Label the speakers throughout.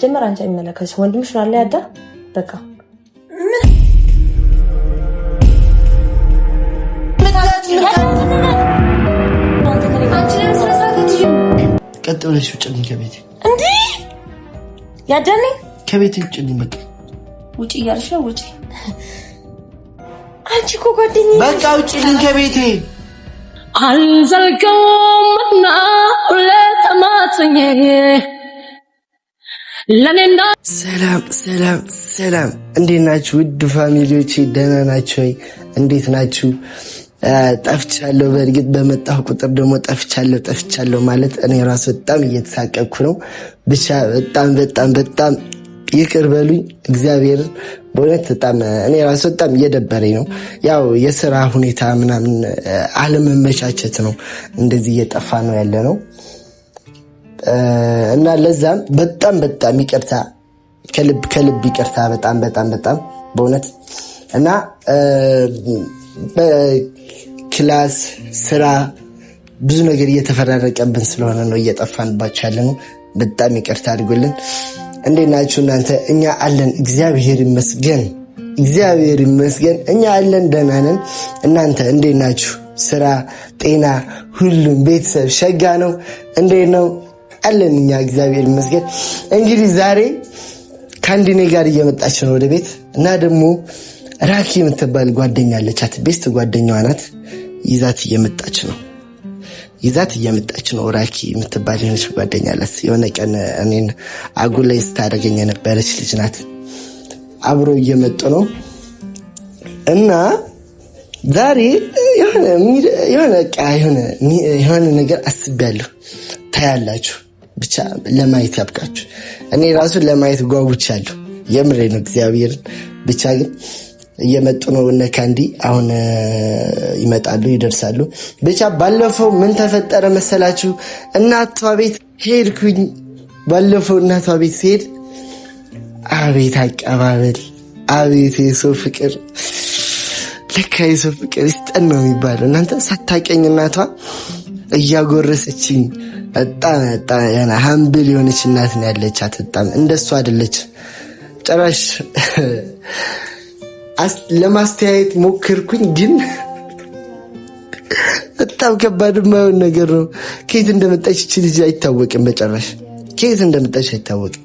Speaker 1: ጀመር አንቺ አይመለከትሽ። ወንድምሽ ነው አለ ያዳ በቃ
Speaker 2: ቀጥ ብለሽ ውጭልኝ ከቤቴ።
Speaker 1: እንዴ ያዳኔ
Speaker 2: ከቤቴ ውጭልኝ። በቃ
Speaker 1: ውጪ እያልሽ ነው? ውጪ። አንቺ እኮ ጓደኛዬ።
Speaker 2: በቃ ውጭልኝ ከቤቴ።
Speaker 3: አልዘልቀውምና ለተማጽኜ ለኔና
Speaker 2: ሰላም ሰላም ሰላም፣ እንዴት ናችሁ ውድ family ዎቼ? ደህና ናችሁ ወይ? እንዴት ናችሁ? ጠፍቻለሁ። በእርግጥ በመጣሁ ቁጥር ደግሞ ጠፍቻለሁ ጠፍቻለሁ ማለት እኔ ራሱ በጣም እየተሳቀቅኩ ነው። ብቻ በጣም በጣም በጣም ይቅር በሉኝ እግዚአብሔር። በእውነት በጣም እኔ ራሱ በጣም እየደበረኝ ነው። ያው የስራ ሁኔታ ምናምን አለመመቻቸት ነው እንደዚህ እየጠፋ ነው ያለ ነው እና ለዛም በጣም በጣም ይቅርታ፣ ከልብ ከልብ ይቅርታ። በጣም በጣም በጣም በእውነት እና በ class ስራ ብዙ ነገር እየተፈራረቀብን ስለሆነ ነው እየጠፋንባቸው ያለ ነው። በጣም ይቅርታ አድርጉልን። እንዴት ናችሁ እናንተ? እኛ አለን፣ እግዚአብሔር ይመስገን፣ እግዚአብሔር ይመስገን። እኛ አለን፣ ደህና ነን። እናንተ እንዴት ናችሁ? ስራ፣ ጤና፣ ሁሉም ቤተሰብ ሸጋ ነው። እንዴት ነው? አለን እኛ እግዚአብሔር ይመስገን። እንግዲህ ዛሬ ከአንድኔ ጋር እየመጣች ነው ወደ ቤት እና ደግሞ ራኪ የምትባል ጓደኛ አለቻት፣ best ጓደኛዋ ናት። ይዛት እየመጣች ነው ይዛት እየመጣች ነው። ራኪ የምትባል የሆነች ጓደኛ አላት። የሆነ ቀን እኔን አጉል ላይ ስታደርገኝ የነበረች ልጅ ናት። አብሮ እየመጡ ነው እና ዛሬ የሆነ የሆነ ነገር አስቤያለሁ። ታያላችሁ። ብቻ ለማየት ያብቃችሁ። እኔ ራሱ ለማየት ጓጉቻለሁ። የምሬ ነው እግዚአብሔርን። ብቻ ግን እየመጡ ነው እነ ካንዲ አሁን ይመጣሉ፣ ይደርሳሉ። ብቻ ባለፈው ምን ተፈጠረ መሰላችሁ? እናቷ ቤት ሄድኩኝ። ባለፈው እናቷ ቤት ሲሄድ አቤት አቀባበል፣ አቤት የሰው ፍቅር! ለካ የሰው ፍቅር ይስጠን ነው የሚባለው። እናንተ ሳታቀኝ እናቷ እያጎረሰችኝ በጣም በጣም humble የሆነች እናት ነው ያለቻት። በጣም እንደሱ አይደለች ጭራሽ። ለማስተያየት ሞክርኩኝ፣ ግን በጣም ከባድ የማይሆን ነገር ነው። ከየት እንደመጣች ይቺ ልጅ አይታወቅም፣ በጭራሽ ከየት እንደመጣች አይታወቅም።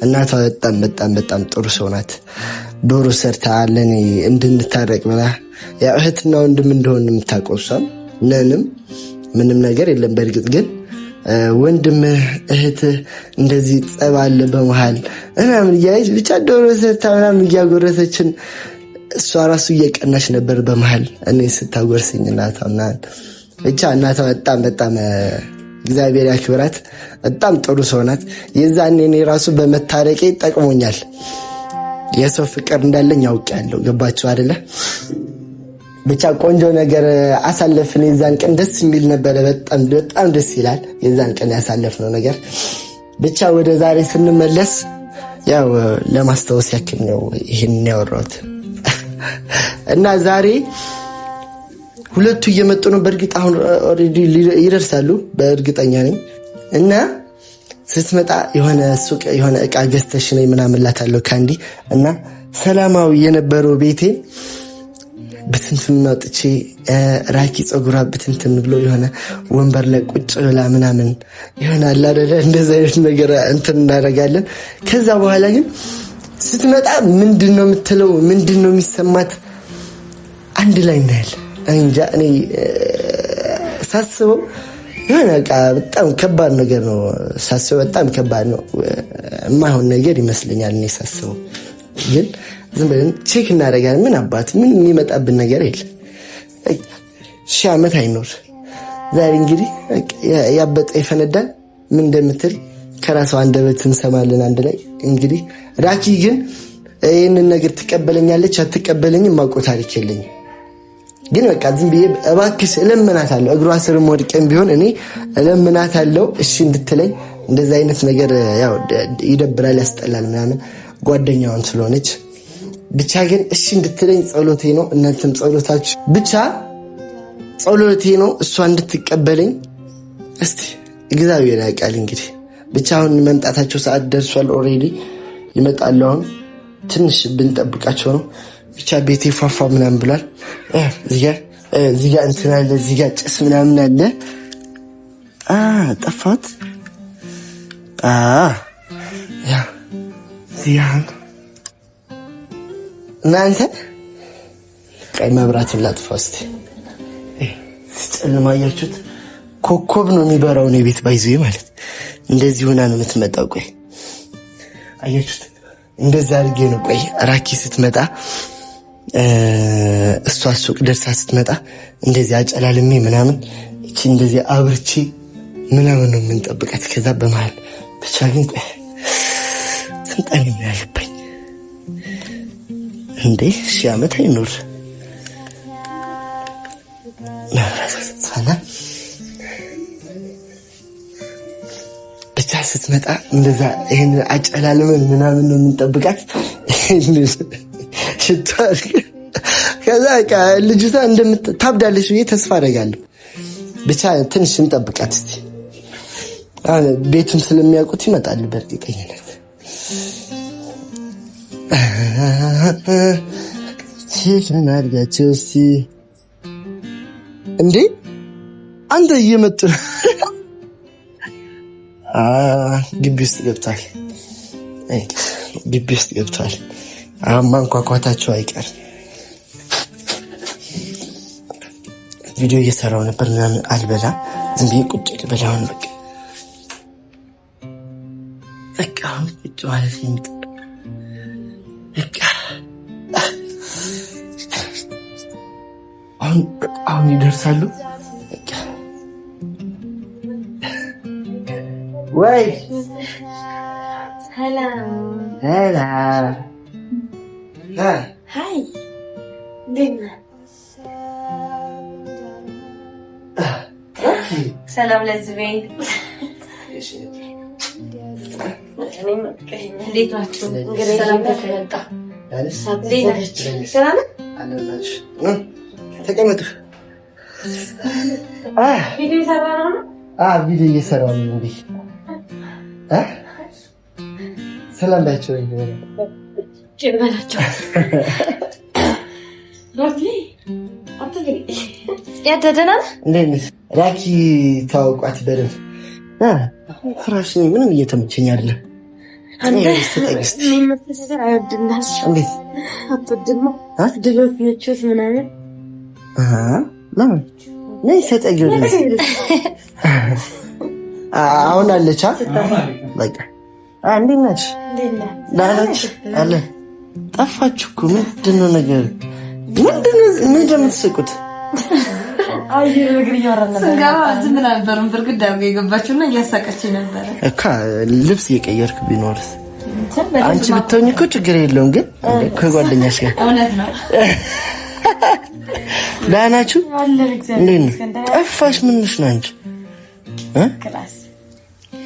Speaker 2: እናቷ በጣም በጣም በጣም ጥሩ ሰው ናት። ዶሮ ሰርታ ለእኔ እንድንታረቅ ብላ፣ ያው እህትና ወንድም እንደሆን የምታውቀው እሷም ነንም ምንም ነገር የለም። በእርግጥ ግን ወንድምህ እህትህ እንደዚህ ጸብ አለ በመሃል ምናምን እያለች ብቻ ዶሮ ሰርታ ምናምን እያጎረሰችን እሷ ራሱ እየቀናች ነበር በመሃል እኔ ስታጎርስኝ እናቷ ምናምን። ብቻ እናቷ በጣም በጣም እግዚአብሔር ያክብራት። በጣም ጥሩ ሰው ናት። የዛኔ እኔ ራሱ በመታረቄ ጠቅሞኛል። የሰው ፍቅር እንዳለኝ አውቄያለሁ። ገባችሁ አይደለ? ብቻ ቆንጆ ነገር አሳለፍን። የዛን ቀን ደስ የሚል ነበረ። በጣም በጣም ደስ ይላል የዛን ቀን ያሳለፍነው ነገር። ብቻ ወደ ዛሬ ስንመለስ ያው ለማስታወስ ያክል ነው ይህን ያወራሁት እና ዛሬ ሁለቱ እየመጡ ነው። በእርግጥ አሁን already ይደርሳሉ በእርግጠኛ ነኝ። እና ስትመጣ የሆነ ሱቅ የሆነ እቃ ገዝተሽ ነይ ምናምን እላታለሁ ካንዲ። እና ሰላማዊ የነበረው ቤቴን ብትንትን አውጥቼ ራኪ ፀጉሯ ብትንትን ብሎ የሆነ ወንበር ላይ ቁጭ ብላ ምናምን ይሆናል አይደለ? እንደዚህ አይነት ነገር እንትን እናደርጋለን። ከዛ በኋላ ግን ስትመጣ ምንድን ነው የምትለው? ምንድን ነው የሚሰማት? አንድ ላይ እናያለን። እንጃ እኔ ሳስበው የሆነ በቃ በጣም ከባድ ነገር ነው። ሳስበው በጣም ከባድ ነው፣ የማይሆን ነገር ይመስለኛል። እኔ ሳስበው ግን ዝም ብለን check እናደርጋለን። ምን አባት ምን የሚመጣብን ነገር የለም። 1000 ዓመት አይኖር። ዛሬ እንግዲህ ያበጠ ይፈነዳል። ምን እንደምትል ከራሷ አንደበት እንሰማለን አንድ ላይ እንግዲህ። ራኪ ግን ይህንን ነገር ትቀበለኛለች አትቀበለኝም ማውቀው ታሪክ የለኝም። ግን በቃ ዝም ብዬ እባክሽ እለምናታለሁ። እግሯ ስርም ወድቄም ቢሆን እኔ እለምናታለሁ እሺ እንድትለኝ። እንደዚ አይነት ነገር ያው ይደብራል፣ ያስጠላል ምናምን ጓደኛዋም ስለሆነች ብቻ ግን እሺ እንድትለኝ ጸሎቴ ነው። እናንተም ጸሎታችሁ ብቻ ጸሎቴ ነው እሷ እንድትቀበለኝ። እስቲ እግዚአብሔር ያውቃል እንግዲህ ብቻ አሁን መምጣታቸው ሰዓት ደርሷል። Already ይመጣሉ። አሁን ትንሽ ብንጠብቃቸው ነው። ብቻ ቤቴ ፏፏ ምናምን ብሏል። እዚህ ጋ እንትን አለ፣ እዚህ ጋ ጭስ ምናምን አለ። ጠፋት። እናንተ ቀይ መብራቱን ላጥፋ እስኪ። ሲጨልም አያችሁት? ኮከብ ነው የሚበራው ነው ቤት ባይዘ ማለት እንደዚህ ሆና ነው የምትመጣው። ቆይ አያችሁት? እንደዛ አድርጌ ነው። ቆይ ራኪ ስትመጣ እሷ ሱቅ ደርሳ ስትመጣ እንደዚህ አጨላልሜ ምናምን እቺ እንደዚህ አብርቼ ምናምን ነው የምንጠብቃት። ከዛ በመሀል ብቻ ግን ቆይ ስንጣን ያለብኝ እንዴ ሺህ ዓመት አይኖር ብቻ ስትመጣ እንደዛ ይሄን አጨላልመን ምናምን ነው የምንጠብቃት። ሽቶ ከዛ ልጅቷ ታብዳለች ብዬ ተስፋ አደርጋለሁ። ብቻ ትንሽ እንጠብቃት እስኪ። ቤቱን ስለሚያውቁት ይመጣሉ በእርግጠኝነት። አድርጋቸው እስኪ። እንዴ አንተ እየመጡ ነው። ግቢ ውስጥ ገብቷል። ግቢ ውስጥ ገብቷል። አሁን ማንኳኳታቸው አይቀርም። ቪዲዮ እየሰራው ነበር ምናምን አልበላ ዝም ብዬ ቁጭ ልበላ። አሁን በቃ በቃ አሁን ቁጭ ማለት ነው። በቃ አሁን አሁን ይደርሳሉ። በቃ ወይ
Speaker 1: ሰላም
Speaker 2: ሰላም።
Speaker 1: Hi፣ እንዴት ነህ? ሰላም ለዚህ ቤት እንዴት ናችሁ? እንግዲህ ሰላም ተመጣ። ሰላም
Speaker 2: ተቀመጡ።
Speaker 1: ቪዲዮ እየሰራ ነው።
Speaker 2: ቪዲዮ እየሰራ ነው። እንግዲህ ሰላም ባያቸው
Speaker 1: ጭበላቸው ያደደና
Speaker 2: እንዴት ነሽ ራኪ? ታውቋት በደንብ ፍራሽ ምንም እየተመቸኝ አይደለም። አሁን አለች። በቃ እንዴት ናችሁ? ደህና ናችሁ? አለ ጠፋችሁ እኮ ምንድን ነው ነገር? ምንድን ነው የምትስቁት? ልብስ እየቀየርክ ቢኖርስ? አንቺ ብትሆኝ እኮ ችግር የለውም፣ ግን ከጓደኛሽ ጋር ደህና ናችሁ? እንዴት ነው ጠፋሽ? ምንሽ ነው አንቺ?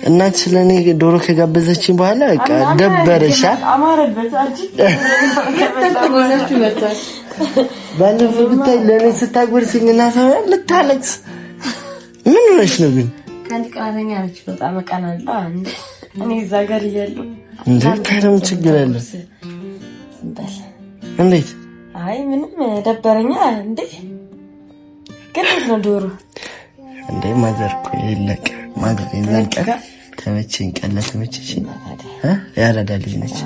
Speaker 2: እናት ስለኔ ዶሮ ከጋበዘችኝ በኋላ በቃ ደበረሻ። ባለፈው ብታይ ለእኔ ስታጎርስኝ እናት ልታለቅስ። ምን ሆነሽ ነው ግን?
Speaker 1: ከአንድ ቀናተኛ ነች። በጣም እቀናለሁ። እኔ እዛ ጋር እያለሁ
Speaker 2: እንዴ ከረም ችግር አለ እንዴት?
Speaker 1: አይ ምንም ደበረኛ እንዴ። ግን ነው ዶሮ
Speaker 2: እንዴ mother እኮ የለቀ mother የዛን ቀን ተመቸኝ፣ ቀን ለተመቸሽኝ የአራዳ ልጅ ነች።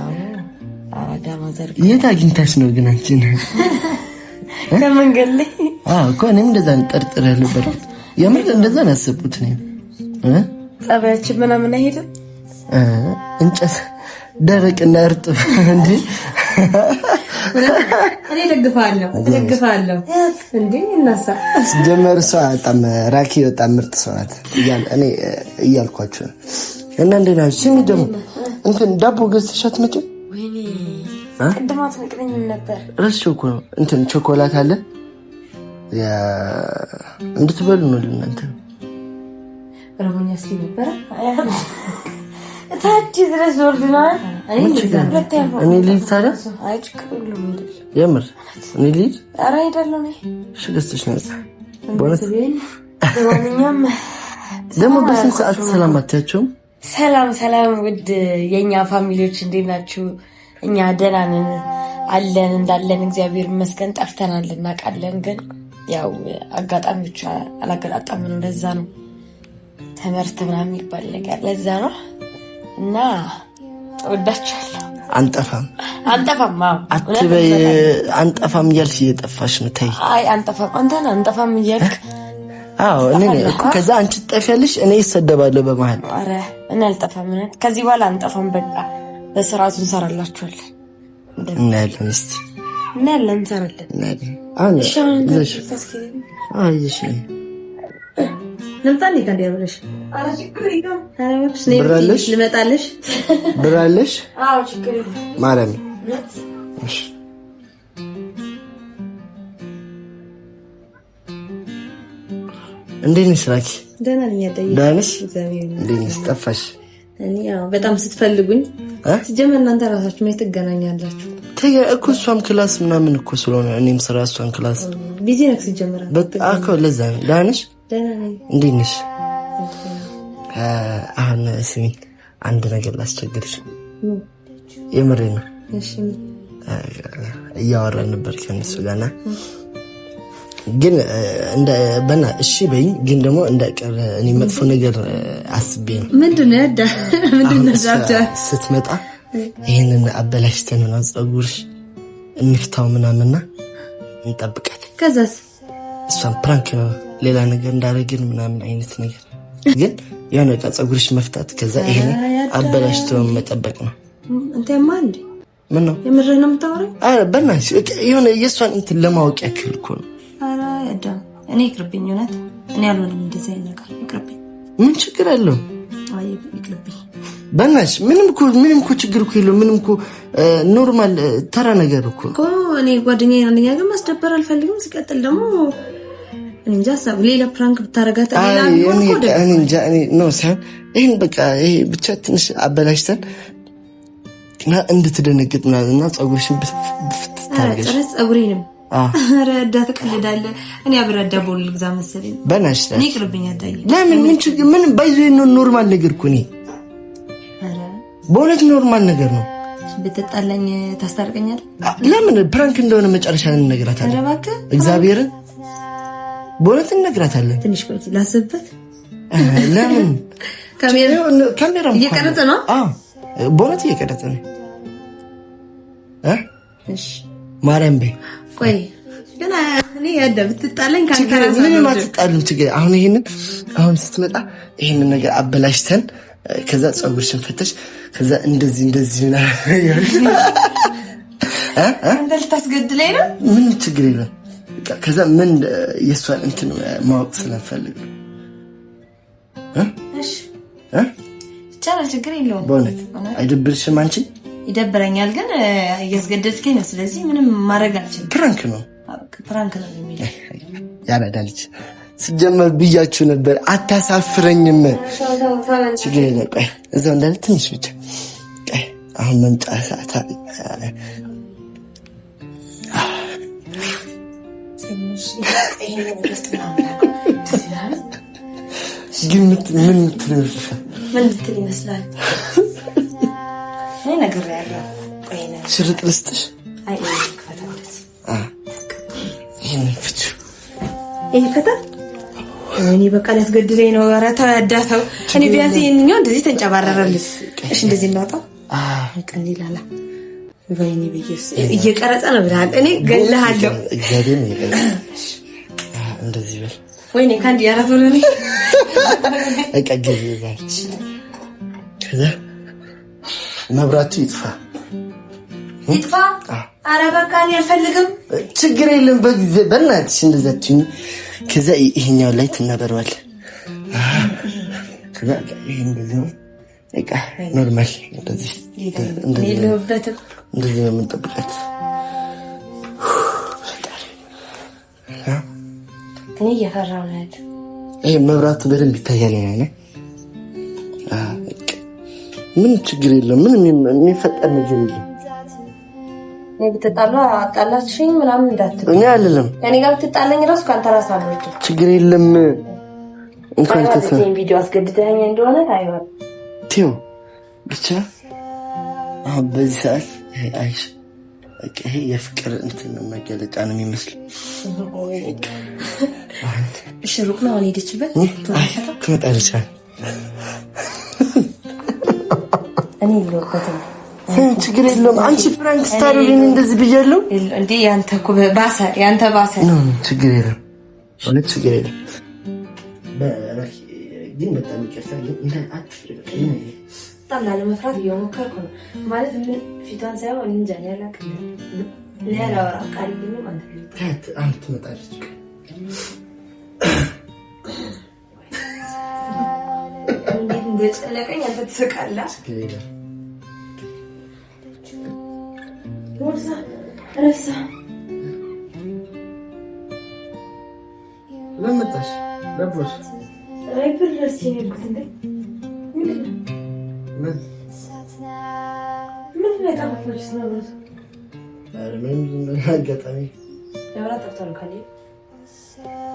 Speaker 2: የት አግኝታሽ ነው ግን አንቺን?
Speaker 1: ከመንገድ ላይ
Speaker 2: እኮ እኔም እንደዛ ጠርጥር ያለው በርግጥ የምር እንደዛ ነው ያሰብኩት። እኔም
Speaker 1: ጸባያችን ምናምን አይሄድም።
Speaker 2: እንጨት ደረቅና እርጥብ እንዴ
Speaker 1: እኔ ደግፋለሁ ደግፋለሁ። እንዴ እናሳ
Speaker 2: ጀመር እሷ በጣም ራኪ በጣም ምርጥ ሰው ናት እኔ እያልኳችሁ ነው። እና እንዴት ናችሁ? ስሚ ደግሞ እንትን ዳቦ ገዝተሽ አትመጭም?
Speaker 1: ወይኔ ቅድም አትነግረኝም ነበር።
Speaker 2: ረስቼው እኮ ነው። እንትን ቾኮላት አለ እንድትበሉ ነው ለእናንተ።
Speaker 1: ረቦኛ እስኪ ነበረ ታች ድረስ ወርድናል።
Speaker 2: እኔ ልሂድ ታዲያ?
Speaker 1: አይ ችግር የለውም አይደለም።
Speaker 2: የምር እኔ ልሂድ?
Speaker 1: ኧረ እሄዳለሁ እኔ።
Speaker 2: እሺ ገዝተሽ ነው በእውነት
Speaker 1: ለማንኛውም
Speaker 2: ደግሞ በስንት ሰዓት ሰላም አትያቸውም?
Speaker 1: ሰላም ሰላም፣ ውድ የኛ family ዎች እንዴት ናችሁ? እኛ ደህና ነን አለን እንዳለን እግዚአብሔር ይመስገን። ጠፍተናል እናውቃለን፣ ግን ያው አጋጣሚዎች አላገጣጠምንም። ለዛ ነው ትምህርት ምናምን የሚባል ነገር ለዛ ነው። እና እወዳችኋለሁ።
Speaker 2: አንጠፋም
Speaker 1: አንጠፋም። አዎ
Speaker 2: አትበይ። አንጠፋም እያልሽ እየጠፋሽ ነው። ተይ።
Speaker 1: አይ አንጠፋም፣ አንተን አንጠፋም እያልክ።
Speaker 2: አዎ እኔ እኮ ከዛ አንቺ ትጠፊያለሽ፣ እኔ ይሰደባለሁ በመሀል።
Speaker 1: ኧረ እኔ አልጠፋም። ከዚህ በኋላ አንጠፋም። በቃ በስርዓቱ እንሰራላችኋለን።
Speaker 2: እናያለን፣ እስኪ
Speaker 1: እናያለን፣ እንሰራለን።
Speaker 2: እናያለን። አሁን እሺ
Speaker 4: ልምጣ እንዴ? ታዲያ ብለሽ
Speaker 2: ብር አለሽ?
Speaker 4: ልመጣለሽ?
Speaker 2: ብር አለሽ?
Speaker 1: አዎ ችግር የለም።
Speaker 2: ማርያም እሺ። እንዴት ነሽ ራኪ?
Speaker 4: ደህና ነኝ። አዳዬ
Speaker 2: ደህና ነሽ?
Speaker 4: እግዚአብሔር ይመስገን።
Speaker 2: እንዴት ነሽ? ጠፋሽ።
Speaker 4: እኔ ያው በጣም ስትፈልጉኝ ሲጀመር እናንተ ራሳችሁ መች ትገናኛላችሁ?
Speaker 2: እኮ እሷም class ምናምን እኮ ስለሆነ እኔም ስራ እሷም class
Speaker 4: busy ነህ ሲጀመር።
Speaker 2: በጣም እኮ ለዛ ነው። ደህና ነሽ?
Speaker 4: ደህና ነኝ።
Speaker 2: እንዴት ነሽ? አሁን ስሚ፣ አንድ ነገር ላስቸግርሽ። የምሬ ነው።
Speaker 4: እሺ።
Speaker 2: እያወራን ነበር ከእነሱ ጋር እና ግን እንደ በና እሺ በይኝ፣ ግን ደግሞ እንዳይቀር እኔ መጥፎ ነገር አስቤ ነው።
Speaker 4: ምንድን ነው ያዳ? ምንድን ነው ዛቻ?
Speaker 2: ስትመጣ ይህንን አበላሽተን ምናምን ፀጉርሽ እንፍታው ምናምንና እንጠብቃት።
Speaker 4: ከዛስ
Speaker 2: እሷን prank ነው ሌላ ነገር እንዳደረግን ምናምን አይነት ነገር፣ ግን የሆነ ዕቃ ፀጉርሽ መፍታት ከዛ ይሄን አበላሽቶ መጠበቅ ነው።
Speaker 4: እንተማ እንዴ
Speaker 2: ምን ነው
Speaker 4: የምርህ ነው የምታወራኝ?
Speaker 2: ኧረ በእናትሽ የሆነ የእሷን እንትን ለማወቅ ያክል እኮ ነው።
Speaker 4: ኧረ ያዳም እኔ ይቅርብኝ፣ እውነት እኔ አልሆንም እንደዚህ አይነት ነገር ይቅርብኝ።
Speaker 2: ምን ችግር አለው?
Speaker 4: አይ ይቅርብኝ።
Speaker 2: በእናትሽ ምንም እኮ ችግር እኮ የለውም። ምንም እኮ normal ተራ ነገር እኮ
Speaker 4: እኮ እኔ ጓደኛዬን አንደኛ ግን ማስደበር አልፈልግም። ሲቀጥል ደግሞ እኔ እንጃ ሀሳብ ሌላ prank ብታረጋት ሌላ ቢሆን እኮ ደግ
Speaker 2: እኔ እንጃ እኔ ነው ሳይሆን ይሄን በቃ ይሄ ብቻ ትንሽ አበላሽተን እና እንድትደነግጥ ምናምን እና ፀጉርሽን ብፍት ታርገሽ
Speaker 4: ጭራሽ ፀጉሬንም ኧረ አዳ ትቀልዳለህ። እኔ አብሬ አዳ ቦል ልግዛ መሰለኝ።
Speaker 2: በእናትሽ
Speaker 4: እኔ ይቅርብኝ አዳዬ።
Speaker 2: ለምን ምን ችግር ምንም ባይዞ ነው normal ነገር እኮ እኔ በእውነት normal ነገር ነው።
Speaker 4: ብትጣላኝ ታስታርቀኛለህ?
Speaker 2: ለምን prank እንደሆነ መጨረሻ እንነግራታለን።
Speaker 4: ኧረ እባክህ
Speaker 2: እግዚአብሔርን በእውነት እንነግራታለን።
Speaker 4: ትንሽ ቆይ ላስብበት።
Speaker 2: ለምን
Speaker 4: ካሜራ እየቀረጸ ነው?
Speaker 2: አዎ በእውነት እየቀረጸ ነው።
Speaker 4: እሺ
Speaker 2: ማርያም በይ።
Speaker 4: ቆይ ግን እኔ ያዳ ብትጣለኝ ካንተ ራስ
Speaker 2: ምንም አትጣልም። ችግር አሁን ይሄንን አሁን ስትመጣ ይሄንን ነገር አበላሽተን ከዛ ፀጉርሽን ፈተሽ ከዛ እንደዚህ እንደዚህ ምናምን
Speaker 4: አንተ ልታስገድለኝ ነው።
Speaker 2: ምንም ችግር የለም። ከዛ ምን የእሷን እንትን ማወቅ ስለምፈልግ ነው።
Speaker 4: እሺ ይቻላል፣ ችግር የለውም።
Speaker 2: በእውነት አይደብርሽም? አንቺ
Speaker 4: ይደብረኛል፣ ግን እያስገደድከኝ ነው። ስለዚህ ምንም ማድረግ አልችልም።
Speaker 2: prank ነው፣
Speaker 4: prank ነው የሚለው
Speaker 2: ያራዳ ልጅ ስጀመር ብያችሁ ነበር። አታሳፍረኝም። ችግር የለም። ቆይ እዛው እንዳለ ትንሽ ብቻ ቆይ። አሁን መምጫ ሰዓት ግን ምን ምትል ይመስልሻል?
Speaker 4: ምን ልትል ይመስላል? እኔ ነግሬሃለሁ። ቆይ
Speaker 2: ሽርጥ ልስጥሽ?
Speaker 4: አይ
Speaker 2: ይሄንን ፍቺው።
Speaker 4: ይሄ ፈታ እኔ በቃ ሊያስገድለኝ ነው። ኧረ ተው ያዳተው። እኔ ቢያንስ ይሄንኛው እንደዚህ ተንጨባረረልኝ። እሺ እንደዚህ እናውጣው። ቀን ይላል። ወይኔ በኢየሱስ እየቀረጸ ነው ብለሃል። እኔ ገለሃለሁ።
Speaker 2: እግዚአብሔር ነው የቀረጸ። እንደዚህ በል።
Speaker 4: ወይኔ ከአንድ ያረፈ ነው።
Speaker 2: በቃ ግቢ እዛ። ከዛ መብራቱ ይጥፋ
Speaker 4: ይጥፋ። ኧረ በቃ እኔ አልፈልግም።
Speaker 2: ችግር የለም። በጊዜ በእናትሽ እንደዛ አትሁኚ። ከዛ ይሄኛው ላይ ትናበረዋለህ። ከዛ ይሄ እንደዚህ ነው። በቃ normal እንደዚህ እንደዚህ ነው የምንጠብቃት።
Speaker 1: እኔ እየፈራሁ ነው ያለው።
Speaker 2: ይሄ መብራቱ በደንብ ይታያል። ምን ችግር የለም። ምንም የሚፈጠር ነገር የለም።
Speaker 4: እኔ ብትጣሉ አጣላችሁኝ ምናምን እንዳትል።
Speaker 2: እኔ አልልም።
Speaker 4: ከእኔ ጋር ብትጣለኝ እራሱ ከአንተ ራስ አልወርድም።
Speaker 2: ችግር የለም። እንኳን
Speaker 1: ቪዲዮ አስገድደኸኝ እንደሆነ ታይዋል።
Speaker 2: ቴው ብቻ አሁን በዚህ ሰዓት አይሽ ይሄ የፍቅር እንትን መገለጫ ነው የሚመስለው።
Speaker 4: እሺ ሩቅ ነው አሁን ሄደችበት
Speaker 2: ትመጣለች።
Speaker 4: እኔ የለሁበትም።
Speaker 2: ችግር የለውም። አንቺ prank ስታደርጊኝ እንደዚህ ብያለሁ
Speaker 4: እንዴ? ያንተ እኮ ባሰ፣ ያንተ ባሰ።
Speaker 2: ችግር የለም፣ እውነት ችግር የለም። ግን በጣም ይቅርታ።
Speaker 4: በጣም ላለመፍራት እየሞከርኩ ነው። ማለት ምን ፊቷን ሳይሆን እንጃ እኔ አላውቅም። እኔ አላወራም ቃል የለኝም። አንተ
Speaker 2: አሁን ትመጣለች።
Speaker 4: እንዴት እንደጨነቀኝ አንተ ትስቃለህ።
Speaker 1: ቦርሳ ረሳ።
Speaker 2: ለምን መጣሽ? ለቦርሳ
Speaker 1: አይ ብር ረስቼ ነው የሄድኩት። እንዴ ምንድን ነው?
Speaker 2: ምን
Speaker 1: ምንድን ነው የጠፋፋችሁት መብራቱ?
Speaker 2: ኧረ ምንም ዝም ብለህ አጋጣሚ
Speaker 4: መብራት ጠፍቶ ነው ካለ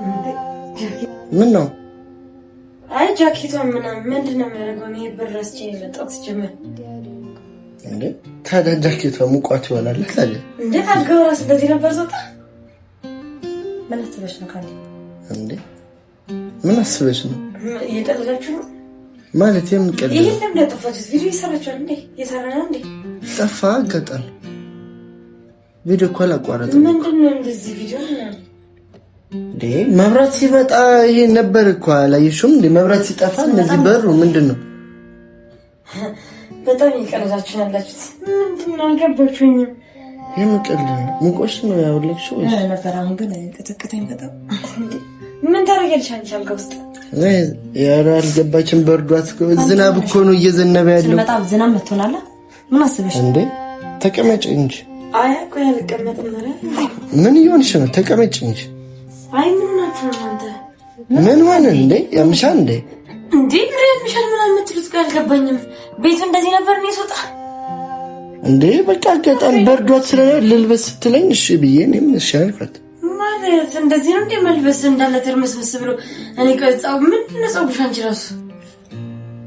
Speaker 1: እንዴ
Speaker 2: ምን ነው?
Speaker 1: አይ ጃኬቷን ምናምን ምንድን ነው የሚያደርገው? እኔ ብር ረስቼ ነው የመጣሁት ሲጀመር።
Speaker 2: እንዴ ታዲያ ጃኬቷ ሙቋት ይሆናል ታዲያ።
Speaker 1: እንዴ አልጋው እራሱ እንደዚህ ነበር ስወጣ።
Speaker 4: ምን አስበሽ ነው ካለ?
Speaker 2: እንዴ ምን አስበሽ ነው?
Speaker 1: እየቀለዳችሁ ነው
Speaker 2: ማለት የምን ቀልድ ነው?
Speaker 1: ይሄን ለምን ያጠፋችሁት? ቪዲዮ ይሰራችኋል እንዴ? እየሰራ ነው እንዴ?
Speaker 2: ጠፋ አጋጣሚ። ቪዲዮ እኮ አላቋረጥም።
Speaker 1: ምንድን ነው እንደዚህ ቪዲዮ ምናምን?
Speaker 2: እንዴ መብራት ሲመጣ ይሄ ነበር እኮ አላየሽውም? እንዴ መብራት ሲጠፋ እነዚህ በሩ ምንድን ነው?
Speaker 1: በጣም እየቀለዳችሁ ያላችሁት ምንድን ነው? አልገባችሁኝም።
Speaker 2: የምን ቀልድ ነው? ሙቆሽ ነው ያወለቅሽው ወይስ
Speaker 4: ነበር? አሁን ግን ቅጥቅጠኝ በጣም።
Speaker 1: ምን ታደርጊያለሽ አንቺ አልጋ ውስጥ?
Speaker 2: ኧረ አልገባችም። በርዷት ዝናብ እኮ ነው እየዘነበ ያለው።
Speaker 4: ስንመጣ ዝናብ መጥቶናል። ምን አስበሽ
Speaker 2: እንዴ? ተቀመጭ እንጂ።
Speaker 1: አይ ቆይ አልቀመጥም። ኧረ
Speaker 2: ምን እየሆንሽ ነው? ተቀመጭ እንጂ።
Speaker 1: አይ ምን ሆናችሁ ነው እናንተ?
Speaker 2: ምን ሆነ እንዴ? ያምሻል እንዴ?
Speaker 1: እንዴ ምን ያምሻል ምናምን የምትሉት ጋር አልገባኝም። ቤቱ እንደዚህ ነበር እኔ ስወጣ
Speaker 2: እንዴ በቃ አጋጣሚ በርዷት ስለሆነ ልልበስ ስትለኝ እሺ ብዬ እኔም እሺ አልኳት።
Speaker 1: ማለት እንደዚህ ነው እንዴ መልበስ? እንዳለ ትርምስምስ ብሎ እኔ ቀጻው ምንድን ነው ፀጉርሽ አንቺ ራሱ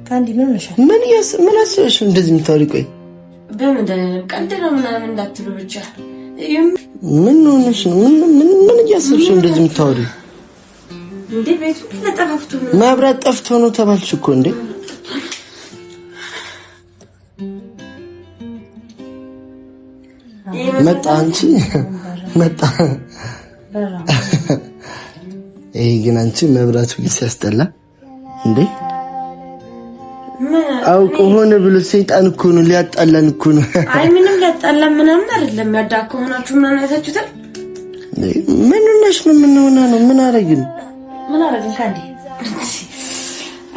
Speaker 4: ካንዲ ምን ሆነሻል?
Speaker 2: ምን አስበሽ ነው እንደዚህ የምታወሪ? ቆይ
Speaker 1: በምን ቀልድ ነው ምናምን እንዳትሉ ብቻ።
Speaker 2: ምን ሆነሽ ነው? ምን ምን እያሰብሽ ነው እንደዚህ የምታወሪ?
Speaker 1: እንዴ ቤቱ ተጠፋፍቶ
Speaker 2: መብራት ጠፍቶ ነው ተባልሽ እኮ እንዴ። መጣ አንቺ መጣ። ይሄ ግን አንቺ መብራቱ ሲያስጠላ እንዴ። አውቆ ሆነ ብሎ ሰይጣን እኮ ነው ሊያጣላን እኮ ነው።
Speaker 1: አይ ምንም ሊያጣላን ምናምን አይደለም። ያዳ ከሆናችሁ ምናምን አይታችሁታል።
Speaker 2: ምን ሆነሽ ነው? ምን ሆና ነው? ምን አረግን?
Speaker 4: ምን አረግን? ካንዲ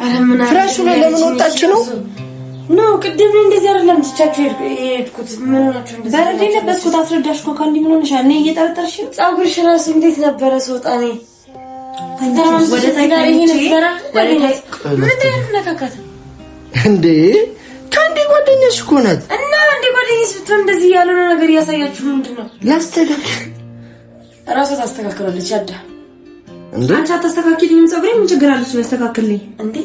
Speaker 1: አረ ምን አረግን?
Speaker 2: ፍራሹ ላይ ለምን ወጣች ነው?
Speaker 1: No ቅድም እንደዚህ አይደለም ትቻችሁ የሄድኩት። ምን ሆናችሁ እንደዚህ?
Speaker 4: በረዶ የለበስኩት አስረዳሽ እኮ ካንዲ። ምን ሆነሻል? እኔ እየጠረጠርሽ
Speaker 1: ፀጉርሽ ራሱ እንዴት ነበረ ስወጣ እኔ
Speaker 2: እንዴ ከአንዴ ጓደኛሽ እኮ ናት።
Speaker 1: እና እንዴ ጓደኛሽ ስትሆን እንደዚህ ያልሆነ ነገር እያሳያችሁ ምንድን ነው?
Speaker 2: ላስተካክል
Speaker 1: እራሷ ታስተካክላለች። ያዳ
Speaker 2: እንዴ
Speaker 4: አንቺ አታስተካክልኝም ፀጉሬ። ምን ችግር አለ እሱ ያስተካክልኝ?
Speaker 1: እንዴ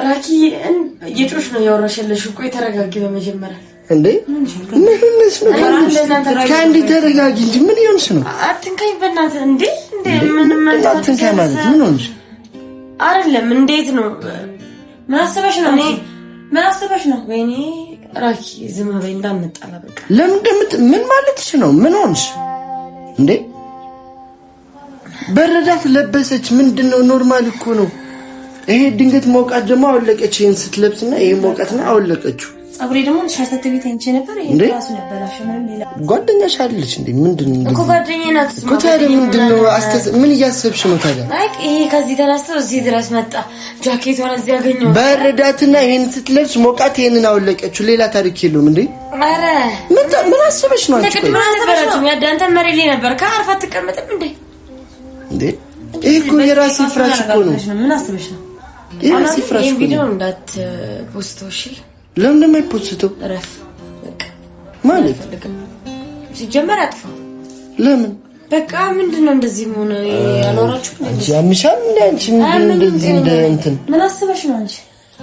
Speaker 1: ራኪ እየጮሽ ነው እያወራሽ ያለሽው። ቆይ ተረጋጊ በመጀመሪያ።
Speaker 2: እንዴ ምን ሆነሽ ነው? ከአንዴ ተረጋጊ እንጂ ምን ይሆንሽ ነው?
Speaker 1: አትንካኝ በእናትህ። እንዴ እንዴ ምን
Speaker 2: አትንካኝ ማለት ምን ሆንሽ?
Speaker 1: አይደለም እንዴት ነው?
Speaker 4: ምን አስበሽ ነው?
Speaker 1: እኔ
Speaker 4: ምን አስበሽ ነው?
Speaker 1: ወይኔ ራኪ ዝም በይ እንዳንጣላ በቃ።
Speaker 2: ለምን እንደምት ምን ማለትሽ ነው? ምን ሆንሽ እንዴ? በረዳት ለበሰች ምንድነው? normal እኮ ነው ይሄ። ድንገት ሞቃት ደግሞ አወለቀች። ይሄን ስትለብስና ይሄ ሞቃትና አወለቀችው።
Speaker 4: ፀጉሬ ደግሞ ሸርተት ቤት አይቼ ነበር። ይሄ ራሱ ነበላሽ። ምንም ሌላ
Speaker 2: ጓደኛሽ አይደለች እንዴ? ምንድነው
Speaker 1: እኮ ጓደኛዬ ናት
Speaker 2: እኮ። ታዲያ ምንድነው? ምን እያሰብሽ ነው ታዲያ?
Speaker 1: አይ ይሄ ከዚህ ተነስቶ እዚህ ድረስ መጣ። ጃኬቷን እዚህ ያገኘው
Speaker 2: በረዳትና ይሄን ስትለብስ ሞቃት ይሄንን አወለቀችው። ሌላ ታሪክ የለውም እንዴ?
Speaker 1: አረ
Speaker 2: ምን አስበሽ ነው አንቺ?
Speaker 1: ቅድም አልነበራችሁም? ያዳንተ መሬት ላይ ነበር። ከአርፋ አትቀመጥም እንዴ?
Speaker 2: እንዴ ይሄ እኮ የራሴ ፍራሽ እኮ ነው።
Speaker 4: ምን አስበሽ ነው?
Speaker 2: የራሴ ፍራሽ እኮ
Speaker 1: ቪዲዮ
Speaker 2: ነው።
Speaker 1: እንዳት post እሺ።
Speaker 2: ለምን እንደማይፖስተው
Speaker 1: እረፍ በቃ
Speaker 2: ማለት
Speaker 1: ሲጀመር አጥፋው።
Speaker 2: ለምን
Speaker 1: በቃ ምንድነው እንደዚህ መሆን? ያልወራችሁ
Speaker 2: አንቺ ያምሻል እንዴ? አንቺ ምንድነው እንደዚህ እንደ እንትን
Speaker 4: ምን አስበሽ ነው አንቺ?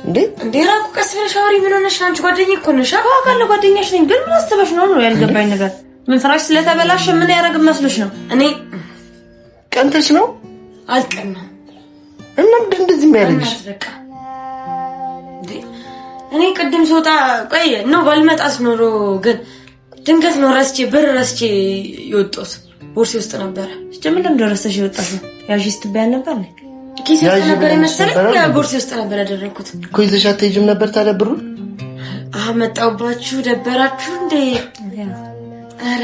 Speaker 2: እንዴ
Speaker 1: እንዴ ራቁ፣ ቀስ ብለሽ አውሪ። ምን ሆነሽ ነው አንቺ? ጓደኛዬ እኮ ነሽ።
Speaker 4: አውቃለሁ ጓደኛሽ ነኝ፣ ግን ምን አስበሽ ነው ነው ያልገባኝ ነገር። ምን ፍራሽ ስለተበላሸ ምን ያደርግ መስሎሽ ነው?
Speaker 1: እኔ
Speaker 2: ቀንተሽ ነው?
Speaker 1: አልቀናም።
Speaker 2: እና ምንድን እንደዚህ የሚያደርግሽ?
Speaker 1: እኔ ቅድም ስወጣ ቆይ ነው ባልመጣስ ኖሮ ግን ድንገት ነው ረስቼ ብር ረስቼ የወጣሁት። ቦርሴ ውስጥ ነበረ።
Speaker 4: ምን ለምን ረስተሽ የወጣሽው? ያዢ ስትባይ አልነበር እንዴ?
Speaker 1: ኪሴ ውስጥ ነበር የመሰለኝ። ቦርሴ ውስጥ ነበር ያደረኩት
Speaker 2: እኮ። ይዘሽ አትሄጂም ነበር ታዲያ ብሩን?
Speaker 1: አሀ መጣሁባችሁ፣ ደበራችሁ እንዴ? ኧረ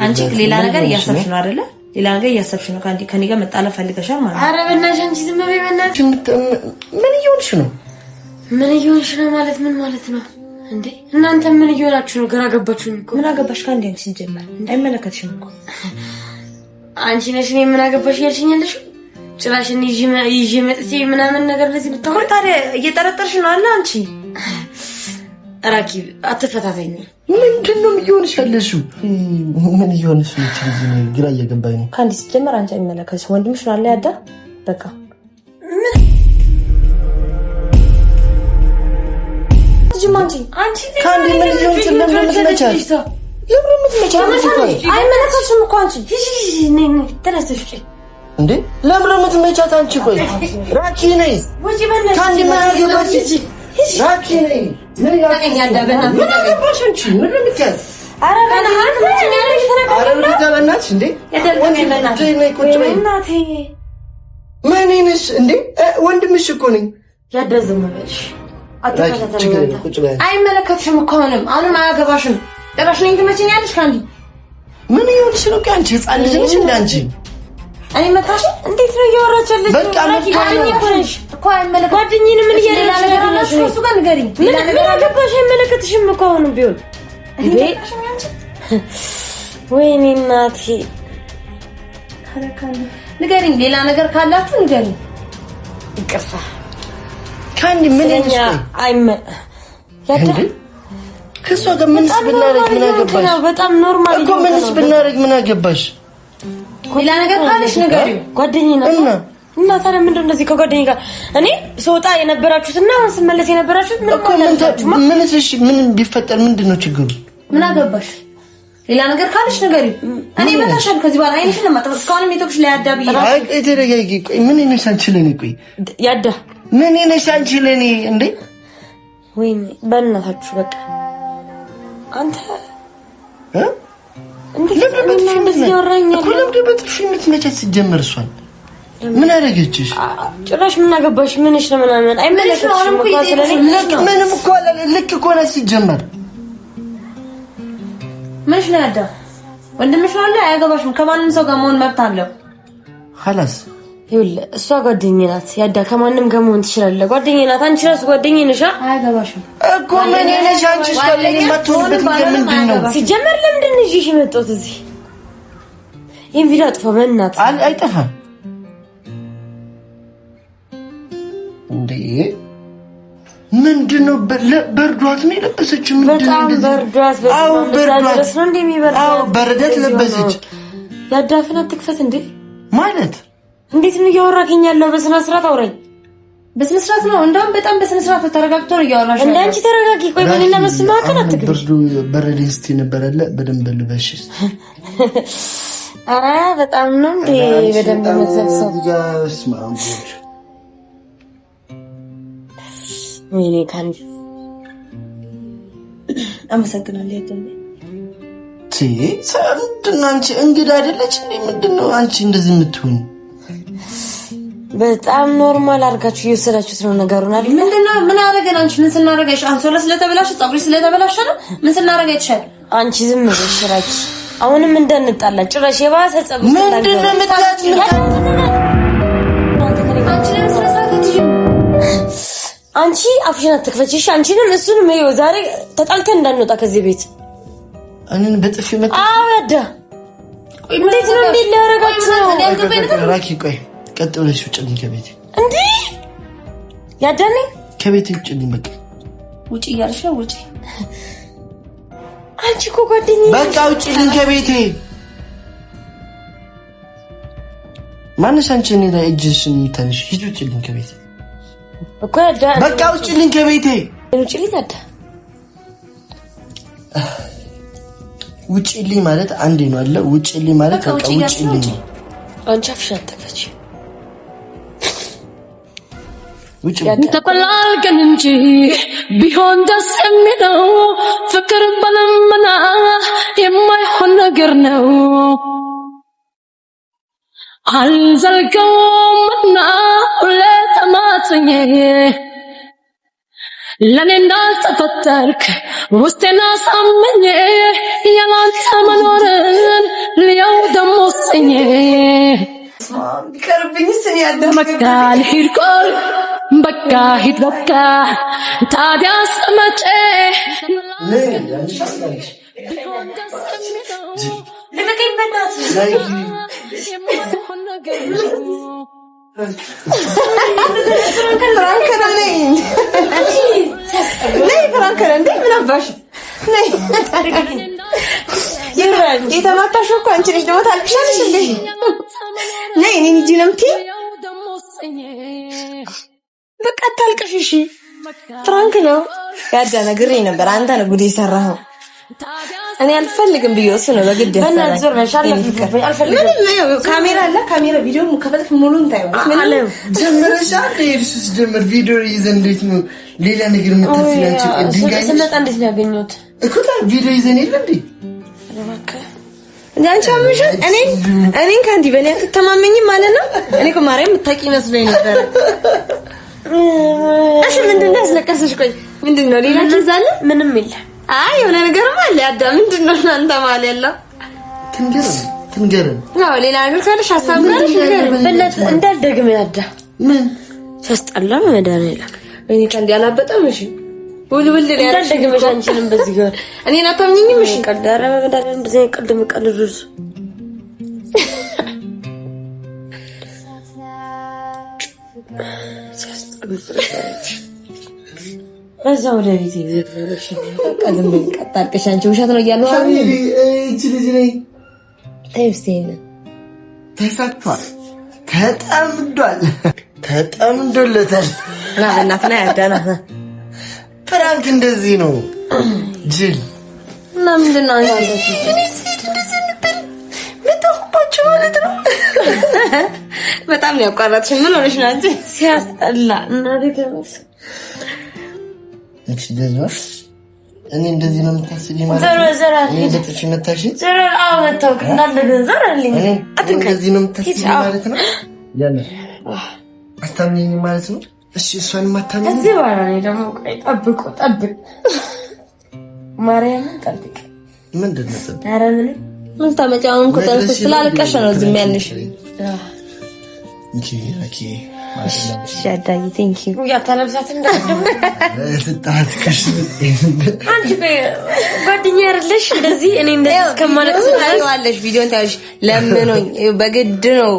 Speaker 4: አንቺ ሌላ ነገር እያሰብሽ ነው አይደለ? ሌላ ነገር እያሰብሽ ነው። ከእኔ ጋር መጣላት ፈልገሻል ማለት ነው።
Speaker 1: ኧረ በእናትሽ አንቺ ዝም በይ በእናትሽ።
Speaker 2: ምን እየሆንሽ ነው?
Speaker 1: ምን እየሆንሽ ነው ማለት ምን ማለት ነው እንዴ? እናንተ ምን እየሆናችሁ ነው? ግራ ገባችሁኝ እኮ።
Speaker 4: ምን አገባሽ ከአንዴ አንቺ ሲጀመር አይመለከትሽም እኮ።
Speaker 1: አንቺ ነሽ እኔ ምን አገባሽ እያልሽኝ ያለሽው? ጭራሽ እኔ ይዤ መጥቼ ምናምን ነገር እንደዚህ ብታወሪ
Speaker 4: ታዲያ እየጠረጠርሽ ነው አለ አንቺ።
Speaker 1: ራኪ አትፈታተኝ።
Speaker 2: ምንድን ነው እየሆንሽ ያለሽው? ምን እየሆንሽ ነው? ግራ እየገባኝ ነው።
Speaker 4: ከአንዴ ሲጀመር አንቺ አይመለከትሽም። ወንድምሽ ነው አለ ያዳ በቃ
Speaker 2: ከአንዴ ምን እየሆንሽ ለምን የምትመቻት? ለምን የምትመቻት?
Speaker 4: አይመለከትሽም እኮ አንቺ።
Speaker 1: ተነስተሽ ውጪ
Speaker 2: እንዴ ለምን የምትመቻት አንቺ? ቆይ ራኪ ነይ። ከአንዴ ምን አገባሽ? ራኪ ነይ። ምን አገባሽ አንቺ? ምን ነው የምትያዝ? ኧረ በእናትሽ እንዴ! ቁጭ በይ። ምን ነሽ እንዴ? ወንድምሽ እኮ ነኝ።
Speaker 1: ያደዝም በልሽ
Speaker 4: አይመለከትሽም እኮ አሁንም አሁንም አያገባሽም። ጭራሽ እኔን ትመቸኛለሽ። ከአንዴ
Speaker 2: ምን እየሆንሽ ነው? አንቺ ህፃን ልጅ ነሽ እንደ አንቺ
Speaker 4: እኔ መታሽ
Speaker 1: እንዴት ነው እያወራች ያለችው?
Speaker 2: በቃ
Speaker 4: እኮ አይመለከትሽም።
Speaker 1: ጓደኛዬን ምን እያደረግሽ ነው?
Speaker 4: እሱ ጋር ንገሪኝ።
Speaker 1: ምን አገባሽ? አይመለከትሽም እኮ አሁንም ቢሆን እንዴ። ወይኔ እናቴ
Speaker 4: ንገሪኝ። ሌላ ነገር ካላችሁ ንገሪኝ።
Speaker 1: ይቅርታ
Speaker 2: ከአንዴ ምን ከእሷ ጋር ምንስ ብናደርግ ምን አገባሽ?
Speaker 1: በጣም normal
Speaker 2: እኮ ምንስ ብናደርግ ምን አገባሽ?
Speaker 4: ሌላ ነገር ካለሽ ንገሪው።
Speaker 1: ጓደኛዬ ናት እና ታዲያ ምንድን ነው እንደዚህ ከጓደኛዬ ጋር እኔ ስወጣ የነበራችሁት እና አሁን ስመለስ የነበራችሁት ምን
Speaker 2: እኮ ምንስ? እሺ ምን ቢፈጠር ምንድን ነው ችግሩ?
Speaker 4: ምን አገባሽ? ሌላ ነገር ካለሽ ንገሪው። እኔ እመታሻለሁ ከዚህ በኋላ ዓይንሽን ነው የማጠፋው። እስካሁንም የተውኩሽ ለያዳ ብዬ ነው።
Speaker 2: አይ ቆይ ተረጋጊ። ቆይ ምን ነሽ አንቺ ለእኔ? ቆይ
Speaker 1: ያዳ
Speaker 2: ምን ነሽ አንቺ ለእኔ እንዴ?
Speaker 1: ወይኔ በእናታችሁ በቃ አንተ
Speaker 2: ለምንድን በጥፊ የምትመቻት ሲጀመር? እሷን ምን አደረገችሽ?
Speaker 1: ጭራሽ ምን አገባሽ? ምንሽ ነው ምናምን አይመለከትሽም እኮ ስለኔ።
Speaker 2: ምንም እኮ ልክ እኮ ናት ሲጀመር።
Speaker 4: ምንሽ ነው ያዳ? ወንድምሽ ነው አለ። አያገባሽም። ከማንም ሰው ጋር መሆን መብት አለው።
Speaker 2: ኸላስ
Speaker 1: ይኸውልህ እሷ ጓደኛዬ ናት። ያዳ ከማንም ጋር መሆን ትችላለህ። ጓደኛዬ ናት። አንቺ እራሱ ጓደኛዬ ነሽ።
Speaker 4: አያገባሽም
Speaker 2: እኮ ምን ነሽ አንቺ? እሷ ለኔ የማትሆንበት ምክንያት ምንድን ነው?
Speaker 1: ሲጀመር ለምንድን ነው ይዤሽ የመጣሁት እዚህ? ይሄን ቪዲዮ አጥፋ በእናትህ።
Speaker 2: አይጠፋም እንዴ? ምንድን ነው በርዷት ነው የለበሰችው?
Speaker 1: በጣም በርዷት።
Speaker 2: አዎ በርዷት
Speaker 1: ነው እንዴ የሚበርዳት?
Speaker 2: አዎ በረደት ለበሰች።
Speaker 1: ያዳፍን አትክፈት እንዴ
Speaker 2: ማለት
Speaker 1: እንዴት ነው እያወራከኝ ያለው? በስነ ስርዓት አውራኝ።
Speaker 4: በስነ ስርዓት ነው እንደውም በጣም በስነ ስርዓት ተረጋግቶ ነው እያወራሽ።
Speaker 1: እንደ አንቺ ተረጋጊ። ቆይ በእኔና በሱ መካከል አትግቢ።
Speaker 2: ብርዱ በረደኝ ስትይ ነበር አለ። በደንብ ልበሽ።
Speaker 1: ኧረ በጣም ነው እንዴ በደንብ መዘብሰብ። ወይኔ ካንዲ
Speaker 4: አመሰግናለሁ። ያደም
Speaker 2: ምንድን ነው አንቺ እንግዳ አይደለች እንዴ? ምንድን ነው አንቺ እንደዚህ የምትሆኝ?
Speaker 1: በጣም normal አድርጋችሁ እየወሰዳችሁት ነው ነገሩን አይደል?
Speaker 4: ምንድነው? ምን አደረገን? አንቺ ምን ስናደርግ? አንሶላ ስለተበላሸ ፀጉሪ ስለተበላሸ ነው? ምን ስናደርግ አይተሻል?
Speaker 1: አንቺ ዝም ብለሽ ራኪ። አሁንም እንዳንጣላ ጭራሽ የባሰ ፀብ ውስጥ
Speaker 2: ምንድነው የምትያት?
Speaker 1: አንቺ አፍሽን አትክፈች እሺ? አንቺንም እሱንም ይኸው ዛሬ ተጣልተን እንዳንወጣ ከዚህ ቤት።
Speaker 2: እኔን በጥፊ መታ።
Speaker 1: አዎ ያዳ እንዴት ነው እንዴት ሊያደርጋችሁ ነው?
Speaker 2: ራኪ ቆይ ቀጥ ብለሽ ውጭልኝ ከቤት።
Speaker 1: እንዴ ያዳኔ
Speaker 2: ከቤት ውጭልኝ። በቃ
Speaker 4: ውጪ እያልሽ ነው? ውጪ
Speaker 1: አንቺ እኮ ጓደኛዬ።
Speaker 2: በቃ ውጭልኝ ከቤቴ። ማነሽ አንቺ እኔ ላይ እጅሽን የምታነሺው? ሂጂ ውጭልኝ ከቤቴ።
Speaker 1: እኮ ያዳ
Speaker 2: በቃ ውጭልኝ ከቤቴ
Speaker 1: ውጭልኝ። አዳ
Speaker 2: ውጭልኝ ማለት አንዴ ነው አለ። ውጭልኝ ማለት በቃ ውጭልኝ።
Speaker 1: አንቺ አፍሽን አትክፈች።
Speaker 3: ተቆላልቀን እንጂ ቢሆን ደስ የሚለው ፍቅር በልመና የማይሆን ነገር ነው። አልዘልቀውምና ሁሌ ተማጽኜ ለኔ እንዳልተፈጠርክ ውስጤን አሳምኜ ያላንተ መኖርን ልየው ደሞ ወስኜ
Speaker 4: ቢቀርብኝስ እኔ
Speaker 3: በቃ ልሂድ ቆይ በቃ ሂድ በቃ ታዲያስ መቼ ቢሆን ደስ የሚለው
Speaker 1: ልቀቀኝ በእናትህ።
Speaker 3: የማይሆን ነገር ነው።
Speaker 4: Prank ነው። ነይ ነይ፣ prank ነው እንዴ? ምን አባሽ ነይ። የተማታሽው እኮ አንቺ ነሽ። ደግሞ ታልቅሻለሽ እንዴ? ነይ እኔን ሂጂ ነው የምትይኝ? በቃ አታልቅሽ። እሺ Prank ነው። ያዳ ነግሬ ነበር። አንተ ነው ጉድ የሰራኸው። እኔ አልፈልግም ብዬ እሱ ነው በግድ
Speaker 1: በእናትህ ዞር በል። አልፈልግም፣ አልፈልግም።
Speaker 4: ምንም ካሜራ አለ፣ ካሜራ ቪዲዮ ከፈለክ ሙሉን ታየዋለሽ። ምንም
Speaker 2: ጀምረሻል። እሱ ሲጀምር ቪዲዮ ይዘን እንዴት ነው ሌላ ነገር የምታስቢው አንቺ? ድንጋይ ነሽ
Speaker 1: ስመጣ እንዴት ነው ያገኘሁት?
Speaker 2: እኮ ታዲያ ቪዲዮ ይዘን የለ እንዴ?
Speaker 4: እንደ አንቺ አምሻል። እኔን ከአንዲ በእኔ አትተማመኝም ማለት ነው። እኔ እኮ ማርያም የምታውቂ መስሎኝ ነበረ። እሺ ምንድን ነው ያስለቀሰሽ? ቆይ ምንድን ነው ሌላ case አለ?
Speaker 1: ምንም የለም።
Speaker 4: አይ የሆነ ነገርም አለ። አዳ ምንድን ነው እናንተ መሀል ያለው?
Speaker 2: ትንገረን ትንገረን።
Speaker 4: አዎ ሌላ ነገር ካለሽ ሀሳብ ካለሽ ንገሪኝ።
Speaker 1: በእናትህ እንዳልደግም ያዳ
Speaker 2: ምን
Speaker 1: ሲያስጠላ መድኃኒዓለም
Speaker 4: ወይኔ ከአንዲ አላበጠም። እሺ ውል ውል ነው ያልሽ።
Speaker 1: እንዳልደግምሽ አንቺንም በዚህ ጋር
Speaker 4: እኔን አታምኚኝም? እሺ
Speaker 1: ቀልድ። ኧረ በመድኃኒዓለም እንደዚህ አይነት ቀልድ የምቀልዱት በዛ ወደ ቤት
Speaker 4: በቃ ዝም በይ። ቀጥ አድርገሽ አንቺ ውሸት ነው እያሉ
Speaker 2: Family እቺ ልጅ ነኝ
Speaker 4: ተይው እስኪ ይሄንን
Speaker 2: ተሳክቷል። ተጠምዷል። ተጠምዶለታል።
Speaker 4: ና በእናትህ ና ያዳ ና
Speaker 2: Prank እንደዚህ ነው ጅል
Speaker 4: እና ምንድን ነው አንቺ
Speaker 2: መጣሁባችሁ ማለት ነው።
Speaker 4: በጣም ነው ያቋረጥሽ። ምን ሆነሽ ነው አንቺ?
Speaker 1: ሲያስጠላ እናቴ ተመስገን።
Speaker 2: እቺ ጀዝባ እኔ እንደዚህ ነው የምታስቢ ማለት
Speaker 1: ዞር
Speaker 2: ነው?
Speaker 1: በል፣ ዞር በል።
Speaker 2: እኔ በጥፊ መታሽ?
Speaker 1: ዞር በል። አዎ መታወቅ እንዳልደግም ዞር በልኝ።
Speaker 2: እኔ እንደዚህ ነው የምታስቢ ማለት ነው? ያለ አታምኚኝም ማለት ነው? እሺ እሷን ማታምኚኝ
Speaker 1: ከዚህ በኋላ እኔ ደግሞ ቆይ ጠብቁ፣ ጠብቅ፣ ማርያምን ጠብቅ።
Speaker 2: ምንድን ነው ጥብ?
Speaker 1: ኧረ ምንም
Speaker 4: ምን ታመጪ? አሁን እኮ ተነስቶ ስላለቀሽ ነው ዝም ያልንሽ።
Speaker 2: Okay okay
Speaker 4: እሺ አዳዬ thank you።
Speaker 1: ያታለብሳት እንዳትደግም
Speaker 2: ስጣት ከሽ
Speaker 1: አንቺ ቆይ ጓደኛ አይደለሽ? እንደዚህ እኔ እንደዚህ እስከማለቅስ ድረስ
Speaker 4: ታይዋለሽ፣ ቪዲዮን ታይዋለሽ። ለምኖኝ በግድ ነው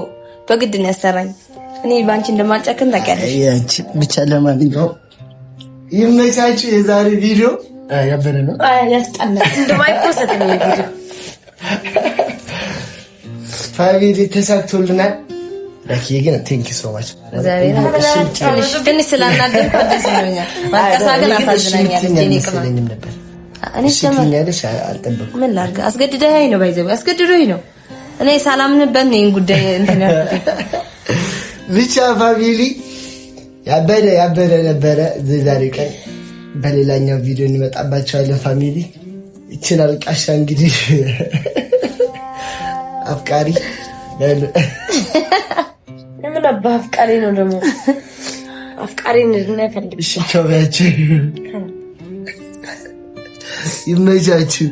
Speaker 4: በግድ ነው ያሰራኝ። እኔ በአንቺ እንደማልጨክን ታውቂያለሽ።
Speaker 2: ያቺ ብቻ ለማንኛውም ይመቻችሁ። የዛሬ ቪዲዮ ያበረ ነው።
Speaker 1: አይ ያስጠላል። እንደማይፖሰት ነው ቪዲዮ።
Speaker 2: Family ተሳክቶልናል። ራኪዬ ግን thank you so much።
Speaker 4: እግዚአብሔር ትንሽ ስላናደድኩ ደስ ብሎኛል። ማልቀሷ ግን አሳዝናኛለች። የእኔ ቅመም
Speaker 2: አልመሰለኝም ነበር።
Speaker 4: እኔ
Speaker 2: እሺ ትይኛለሽ አልጠበኩም።
Speaker 4: ምን ላድርግ? አስገድደኸኝ ነው ባይዘው አስገድዶኝ ነው። እኔ ሳላምንበት ነው ይሄን ጉዳይ እንትን ያልኩት።
Speaker 2: ብቻ family ያበደ ያበደ ነበረ የዛሬው ቀን። በሌላኛው ቪዲዮ እንመጣባቸዋለን። Family ይችላል ቃሻ እንግዲህ አፍቃሪ
Speaker 1: ምን አባ አፍቃሪ ነው ደግሞ አፍቃሪ እንድናይፈልግ
Speaker 2: እሺ ቻው በያቸው። ይመቻችሁ።